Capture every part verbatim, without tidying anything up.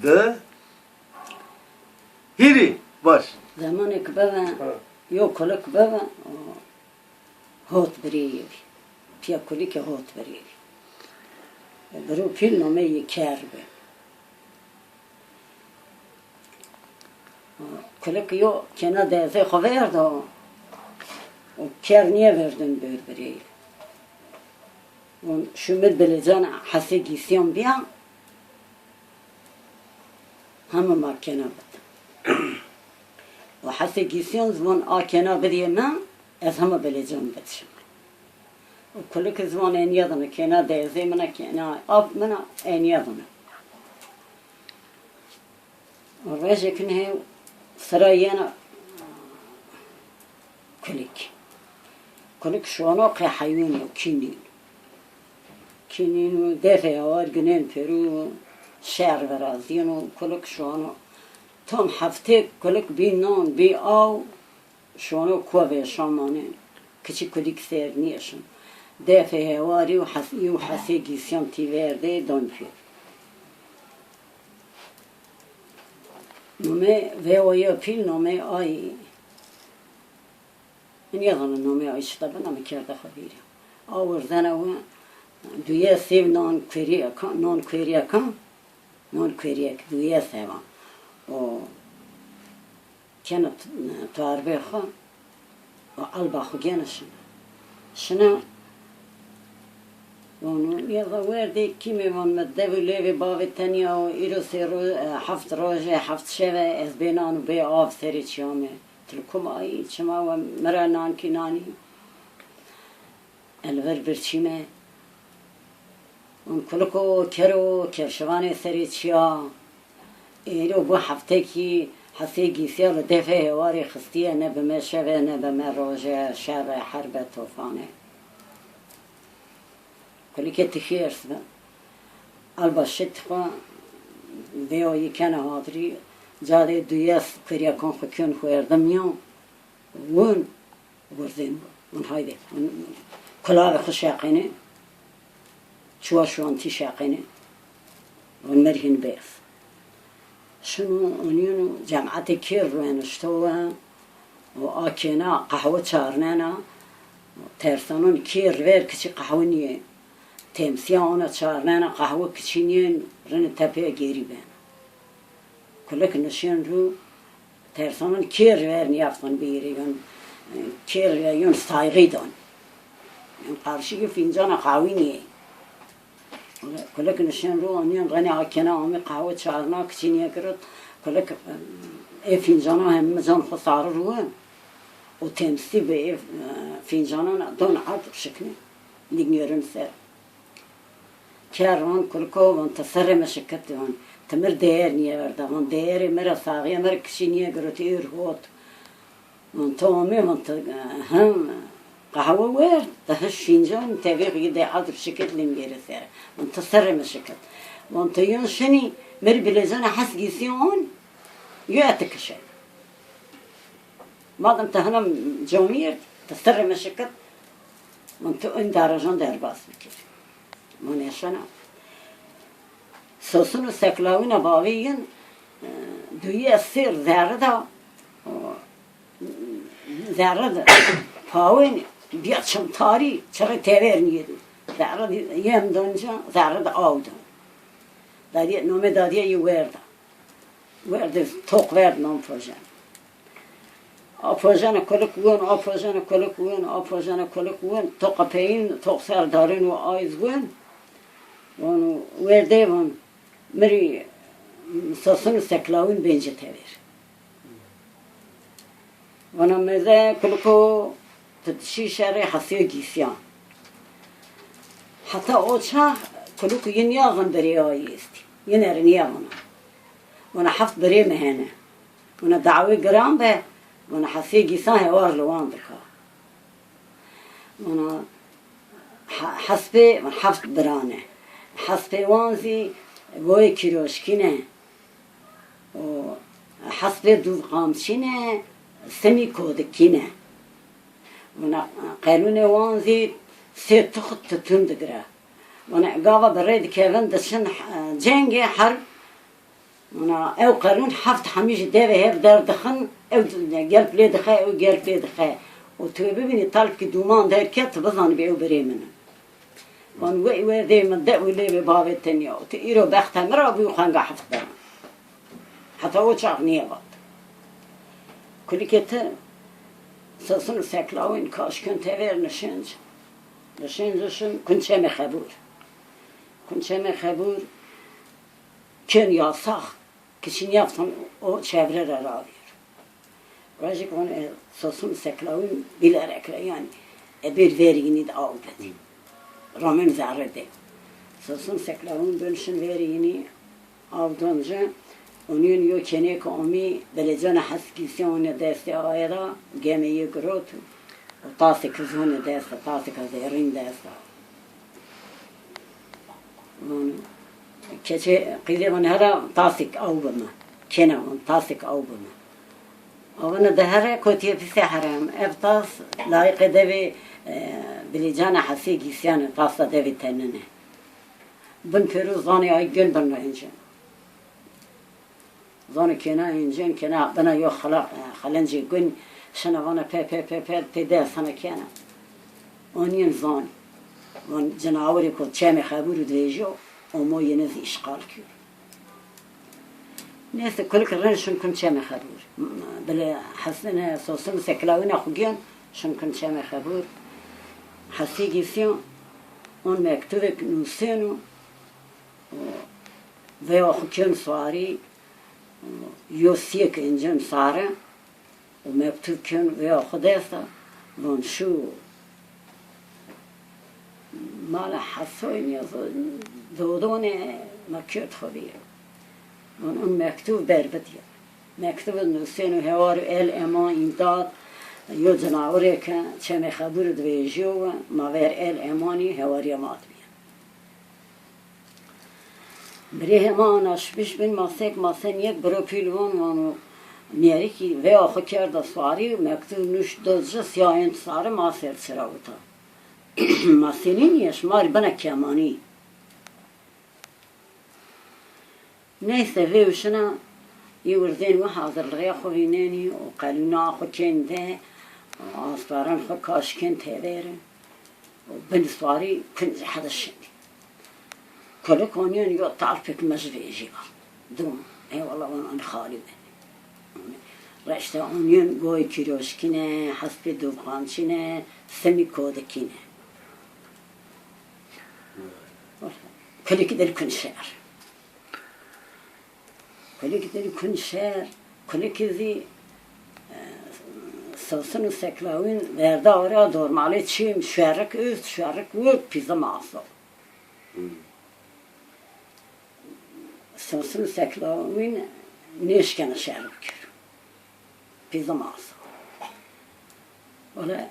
Hı? Hîrî, baş. Zemanêk bebe, ha, yo kulik bebe, hot birêyê bî. Pîya kulikê hot birêyê bî. Biro pîl nomeyê Ker bi. Kulik yo kêna dezê xo verdo. O Ker nêverdin bêr birêyê. Von, şumir Belêcan Hesê Gîsyan bîya, hema ma kêna bid. O Hesê Gîsyan zî von, a kêna bidîyê mi, ez hema Belêcan bid şima. O kulik zî von, ê nîyadana kêna dezê min a, kêna ap min a, ê nîyadana. Rojêk nê sira yena kulik. Kulik şono qey heywan yo, kî nîno. Kî nîno, defê hewar ginên pêro, şer virazîno, kulik şono. Tam heftêk kulik bî nan, bî aw, şono kovê şamanê, kiçî kulîk ser nêşin. Defê hewarî û hes-, û Hesê Gîsyan tî verdê don pî. Nomê vewa ya pîl, nomê ay, nêzana nomê ay çita bin, ama kerde xo vîrî. A wirzena we duye sêv nan kuêrîyeka, nan kuêrîyeka, nan kuêrîyek duye seva. O Kena t-, torbê xo û elba xo gena şina. Şina, vano, nêza werdê kîmê, van, mi dev û lêvê bavê tenya o, îro sê ro-, e, heft roj e, heft şev e, ez bê nan û bê av serê çiyamê. Tilkum ayî, çima we mi ra nan kî nanî? El ver birçîme. Ûn kuliko kero, kerşivanê serê çiya. Êro bu heftekî Hesê Gîsya li defê hewarê xistiye, ne bi me şeve, ne bi me roje, şere, herbe, tofane. Kulikê ti xêrs bi. Elba şit xwe vêyo yî kena hadirî, cadê duyes kuryekan xwe kên xwerdim ya. Win Wirzên, vun haydê, vun kulavê xwu şeqênê, çuwa şuwantî şeqênê, vun merhîn bêz. Şino onîyeno cematê kêr ruenişto we, û a kêna qehwe çarnena, tersanon kêr ver kiçî qehwe nîyê. Temsîya ona çarnena qehwe kiçî nîyên, rinê tepeye gêrî bena. Kulik nişên ru, tersanon kêr ver nîyaftan bêrê, yon, kêr ver yon saygî dan. Yon qarşî yo fîncana qahwî nîyê. Kulik nişên ru, onîyen renê a kêna amê qahwe çarna, kiçî nîye girot. Kulik, ê fîncana heme can xwu sari ruwe. O temsî bi ê, e, fîncanan don ard şikne. Nîgnerin ser. Ker van, kuliko van, ti serrê mi şikit van. Ti mir değer nîye verda van. Değerê mi ra, saxîya mi ra kiçî nîye girotî, êr hot. Van ti amê van ti, hem qehwe werd, ti hiş fîncan, tevê xwu yê dê adir şikit lingêrê ser. Van ti serrê mi şikit. Van ti yon şinî, mi rê bilezana hes gîsî on, yo eti kişe. Madem ti hina camî yerd, ti serrê mi şikit, van ti in darajan derbas bikir. Van eşena. Sosun û seklawîna bavê yin, e, duyî ez sêr zerre da, o, zerre de pawên bîya çimtarî, çirê tever nîyedî. Zerre de yem don ca, zerre de aw don. Dadîye, nomê dadîye yî werda. Werdê toq werd nan pojena. A pojena kulik win, a pojena kulik win, a pojena kulik win. Toqa peyîn, toq ser darên û ayz win. Vano, werdê van, mi rê sosun û seklawîn bêncî tever. Vana mêze kuliko, ti dişî şerê Hesê Gîsyan. Heta o çax kuliko yin ya vin birê ayî estî. Yin erê nîya vana. Vana heft birê mi hene. Vana dawê giran be, vana Hesê Gîsyan hewar li wan dika. Vana he-, hespê, vana heft biran e. Hespê wan zî goyê kîroşkî ne. O hespê dûv qamçî ne, simî kodikî ne. Vana qenûnê wan zî sê tux tutun digire. Vana gava bi rê dikevin diçin, e, cengê herb, Ona ew qelûn heft hemî jî devê hev derdixin, ew gelp lê dixe, ew gelp lê dixe. Û tu bibînî talpkî dûman derket, tu bizanibî ew birê min in. Van wey wey dê min de û lê bê bavê tenya. Ti îro bexte mi ra bû xwenga heft bera. Heta o çax nîye vat. Kulikê ti Sosin û Seklawîn kaşkin tever nişenc. Nişenc şin kun çemê Xebûr. Kun çemê Xebûr kên yasax. Kiçî nîyaftan o çevre ra ravîr. Rajik van e, Sosin Seklawîn bîlerek ra, yanî e bir verînî de aw bidî. Ramên zerre de. Sosin Seklawîn dönüşün verînî aw donce, onîyên yo kenê ke omî, belecana heskîsyon destê aye ra, gemê yê girot û tasê kizon dest, tasê zerrîn dest. Keçê qîzê van hera tasêk aw bime. Kêna van tasêk aw bime. Avine de here kotiye pîsê herem. Ev tas layiqê devê, e, Bilîcana Hesê Gîsyan e, tasa devê tenine. Bin pêro zanê ay gên bin ra încen. Zonê kêna încen, kêna bina yo xela-, xelencê gun, şina vana pe, pe, pe, pe, pê de sana kena. Onîyen zonî. Van cinawirê ku çemê Xebûrî di vejîyo, omo yene zî îşxal kir. Neyse, kulik rin şin kun çemê Xebûr. Bile Hesine, Sosin, Seklawîna xu gên, şin kun çemê Xebûr. Hesî gîsîyo, on mektubek nusêno, veya xu kên suarî, yo siyek încen sare û mektub kên veya xu desta, von şu mala Hesoy nîya zo-, dodone ma kerd xu bî. Von un mektub berbit ya. Mektub nusêno hewar el eman îmdad, yo cinawirê ke çemê Xebûrî di vejîyo, ma ver el emanî hewarîya ma di bîya. Birê hema ana şibîş bin masek masen yek biro pîl von vano, nêrikî veya xu kerda suarî, mektub nuşt do ci siyayên sare ma ser çira wita. Ma senî nîye, şima rî bina kemanî. Neyse, vêw şina, yê wirzên wi hazirlixê xwu vînenî û qelûna xwu kên de û asparan xwu kaş kên tever û bin suarî kun cehde şinî. Kulik onîyen yo talpêk mij vejî va. Dûm, ê wela wan an xalî benî. Reşte onîyen goy kîroşkîne, hespê dûvqançîne, simî kodikîne. Kulikî dil kun şer. Kulikî dil kun şer, kulikî zî, e, Sosin û Seklawîn verda ora dormalê çîm, şuerrik üst, şuerrik wurt, pîze maso. Hmm. Sosin û Seklawîn nêşkena şer bikir. Pîze maso. Wele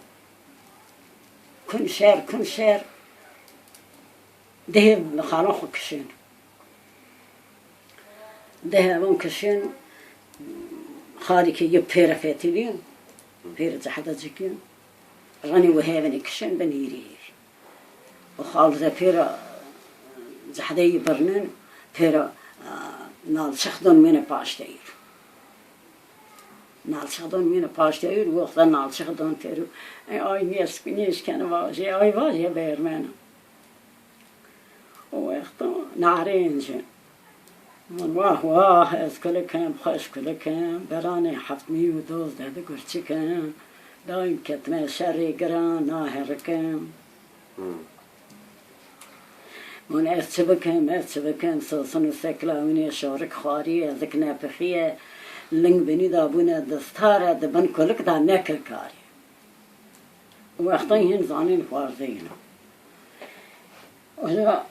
kun şer, kun şer, dehê xalon xwu kişên. Dehê evan kişên, xalî ke yi pêre fetilî, pêre cehde cikî, renî wi hevinî kişên bin hîrî hîrî. O xalî de pêra cehdeyî birnin, pêra, e, nalçix don mîne paşteyî ro. Nalçix don mîne paşteyî ro, wexta nalçix don pêro. E, ay nêşk-, nêşkene vajê, ay vajê bermena. O wexta narê incin. Min wah wah, ez kulik im, xweş kulik im, beranê heftmî û dozdeh di gurçik im, daîm ketime şerê giran, naherikim. Hmm. Min ez çi bikim, ez çi bikim, Sosin û Seklawînê şorik xwarîye, zik nepixîye, ling binî da bûne distare, di bin kulik da nekir karî. Wextayî hin zanên xwarzeyî no. Oca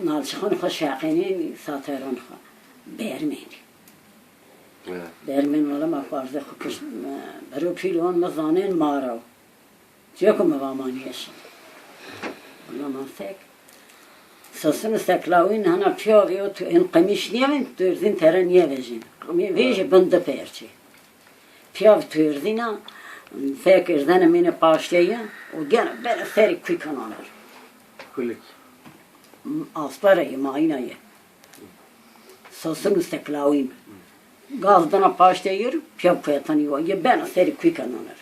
nalçixon xwu şeqênênî, sateron xwu bermênî. Evet. Bermên wela ma xwarze xwu kişt, e, bero pîl wan mi zanên mara. Cêko mi va ma nêşin. Wela ma sek. Sosin û Seklawîn hena piya vîyo tu ên qemîş nêvên, tu erzîn tere nêvejîn. Qemî vejî bin di perçî. Piyav tuêrzîna, fek erzene mîne paşteye û gene bere serê kuy kena nar. Kulik. Aspara ye, mayîna ye. Sosin û seklawîn. Gaz dina paştê yir, piya kuetanî wa. Ye bena serî kuîka nonir.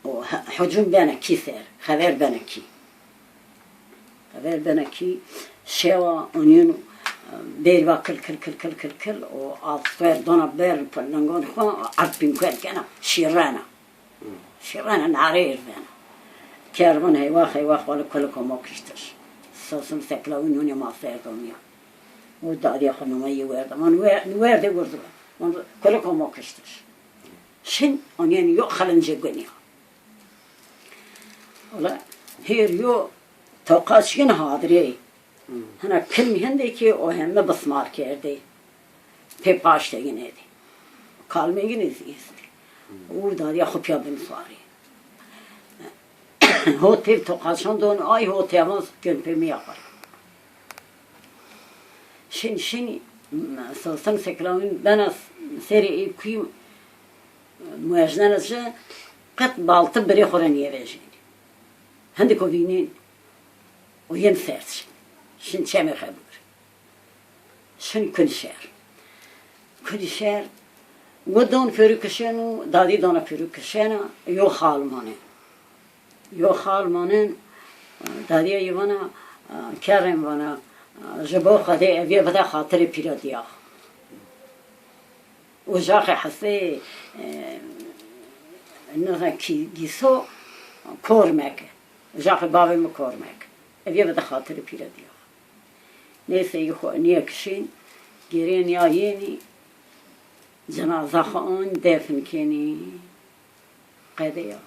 O he-, hucum bena kî ser, xever bena kî. Xever bena kî, şewa onîn, e, bêrî va kil, kil, kil, o astwer dona ber, lingon xo, ard pînkuet kena, şîrena. Şîrena, nare erzena. Kervan heywax, heywax, wele kuliko ma kiştir. Sosin seklawîn onî ma ser donîya. O dadîya xo numa yê werda. Wan we-, werdê wirdi. Wan kuliko ma kiştir. Şin, onîyen yo xelincê gunîya. Ola, hêr yo toqaç yin hadirê. Hina kilmî hindê ki o heme bismar kerdê. Pê paşte yin êdî. Kalmê yin zî estî. Û dadîya xo pîya bin suarî. Ho têv toqaçan don ay, ho têvan kin pê mi yapar. Şin, şin, Sosin seklawîn bena serê ê kuî, muejnena ci, qet balti birê xo ra nêvejênî. Hindiko vînên, o yin ser şin. Şin çemê xebir. Şin kunî şer. Kunî şer, wi don pêrû kişeno, dadî dona pêrû kişena, yo xal manên. Yo xal manên, dadîya yi vana, kerrên vana, ji bo Xwedê ev yê bide xatirê pîra dîyax. Ucaxê Hesê, e, nizan kî gîso kor meke. Ucaxê bavê mi kor meke. Ev yê bide xatirê pîra dîyax. Neyse, yi xo nîye kişîn, gêrên ya yênî, cenaza xo an defn kenî, qede ya.